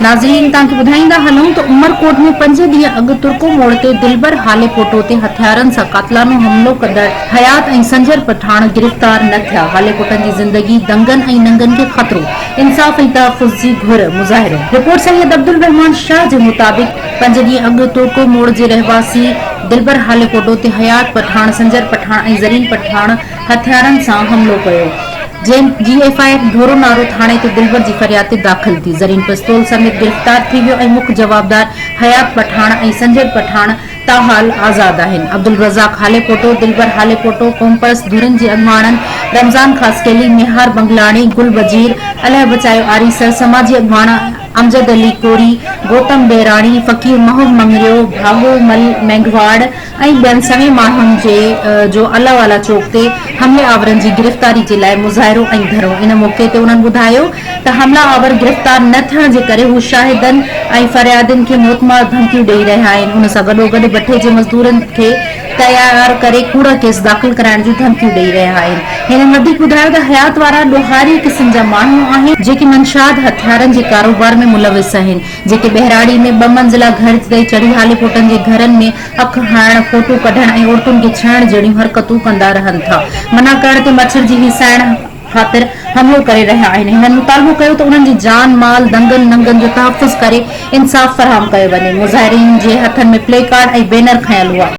ناظرين توهان کي ٻڌائيندا هلون ته عمرڪوٽ ۾ پنج ڏينهن اڳ ترڪو موڙ تي دلبر هاليپوٽو تي هٿيارن سان قاتلانو حملو ڪندڙ حيات ۽ سنجر پٺاڻ گرفتار نه ٿيا، هاليپوٽن جي زندگي دنگن ۽ ننگن کي خطرو، انصاف ۽ تحفظ جي گهر، مظاهرو. رپورٽ سيد عبدالرحمان شاهه جي مطابق پنج ڏينهن اڳ ترڪو موڙ جي رهواسي دلبر هاليپوٽو تي حيات پٺاڻ، سنجر پٺاڻ ۽ زرين پٺاڻ هٿيارن سان حملو ڪيو. جنهن جي ايف I R ڍورو نارو ٿاڻي تي دلبر جي فرياد تي داخل ٿي. زرين پستول سميت گرفتار ٿي ويو ۽ مک جوابدار حيات پٺاڻ ۽ سنجر پٺاڻ تاحال آزاد آهن. عبدالرزاق هاليپوٽو، دلبر هاليپوٽو، قومپرست ڌرين جي اڳواڻن رمضان خاصخيلي، ميهار بنگلاڻي، گل بجير، الهه بچايو آريسر، سماجي اڳواڻ امجد علي ڪوري، گوتم بيراڻي، فقير محب مڱريو، ڀاڳو مل مينگهواڙ، ۽ ٻين سوين ماڻهن جي جو الله والا چوڪ تي حملي آورن جي گرفتاري جي لاء مظاهرو ۽ ڌرڻو ان موقعي تي انهن ٻڌايو ته حملا آور گرفتار نه ٿيڻ جي ڪري هو شاهدن ۽ فريادين کي موتمار ڌمڪيون ڏئي رهيا آهن ان سان گڏوگڏ بٺي جي مزدورن کي تيار ڪري ڪوڙا ڪيس داخل ڪرائڻ جون ڌمڪيون ڏئي رهيا آهن هنن وڌيڪ ٻڌايو ته حيات وارا ڏوهاري قسم جا ماڻهو آهن جيڪي منشاد هٿيارن جي ڪاروبار ۾ ملوث آهن جيڪي ٻهراڙي ۾ ٻه منزلا گهر تي چڙهي هاليپوٽن جي گهرن ۾ اک هڻڻ، فوٽو ڪڍڻ ۽ عورتن کي ڇهڻ جهڙيون حرڪتون ڪندا رهن ٿا. منع ڪرڻ تي مڇرجي هيسائڻ خاطر حملو ڪري رهيا آهن. هنن مطالبو ڪيو ته انهن جي جان، مال، دنگن ننگن جو تحفظ ڪري انصاف فراهم ڪيو وڃي. مظاهرين جي هٿن ۾ پلي ڪارڊ ۽ بينر کنيل هئا.